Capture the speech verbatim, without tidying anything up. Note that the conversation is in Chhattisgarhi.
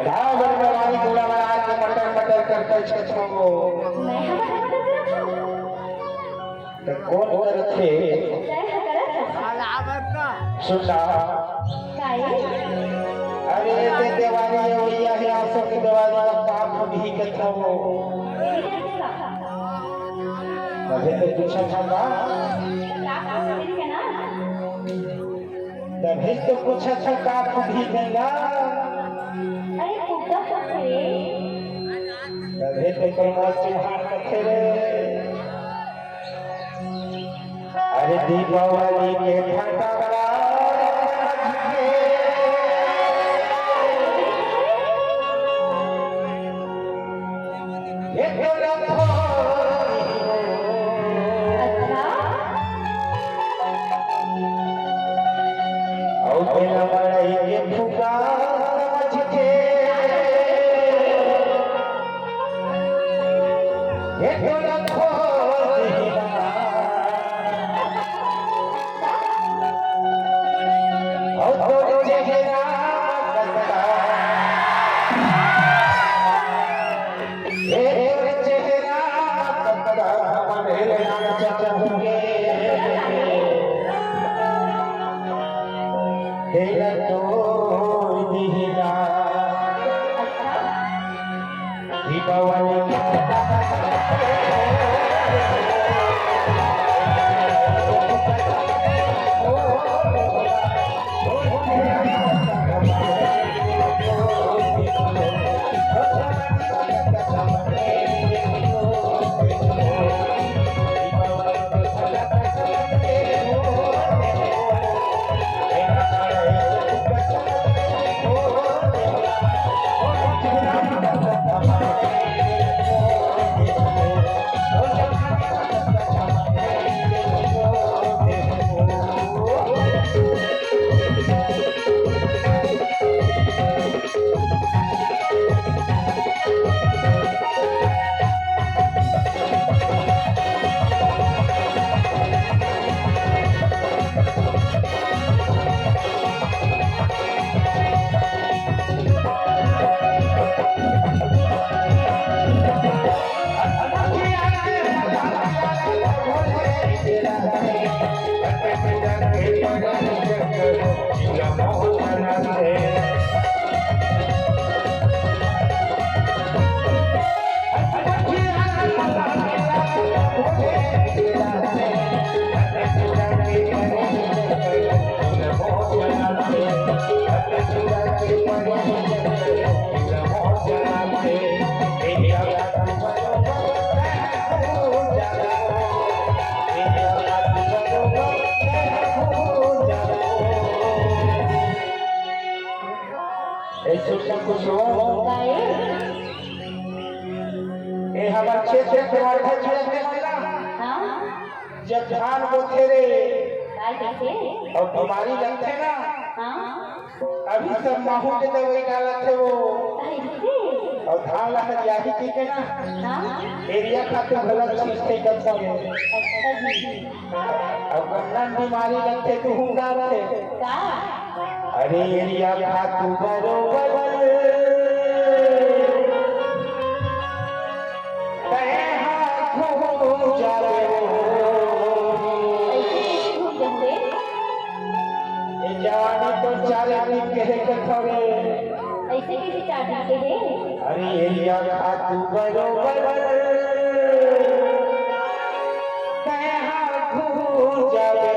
का बड़ बेमारी, गोला वाला आके मटर मटर करत हस। मैं हा मटर मटर करत हंव? त कोन करत हे? तैं हा करत हस। सुन ना। काहे? अरे, ए दे देवारी, ए भइया, ए आसो के देवारी ला का फूटही कथंव। तभे तो पूछत हंव का? का फूटही ना? तभे तो पूछत हंव का फूटही ना? अरे, फूटत तो हे। तभे तो कमर चुहान रखे रे। अरे दीपावली के फटाकड़ा, ये तो रखो। अच्छा। अउ तेला मड़ई के फुका समझ के। ये तो रखो दीवाना। ओ तोर चेहरा तकदा, ए तोर चेहरा तकदा, हमरे लाल चचहुए दिल तोड़ दिहिना। दीपावली ए, सुन ना कुछ हो। काहे? ए, हमर क्षेत्र के वर्धा जिला के मन ला। हाँ? जब धान बोथे रे, काय कहिथे? अउ बीमारी लगथे ना, हाँ? अभी सब माहू के दवाई डालत हे वो। कहिथे? अउ धान ला हरियाही कहिके ना, हाँ? यूरिया खातू घलो छींचथे कथों रे। अच्छा जी। अउ गन्ना म बीमारी लगथे, तुहूं डारथे। का? अरे यूरिया खातू बरोबर तैं हा घूम जाबे। अइसे कइसे घूम जाहूं रे? ए जानी तो चार दिन के हे कथों रे। अइसे कइसे चार दिन के हे? अरे यूरिया खातू बरोबर तैं हा घूम जाबे।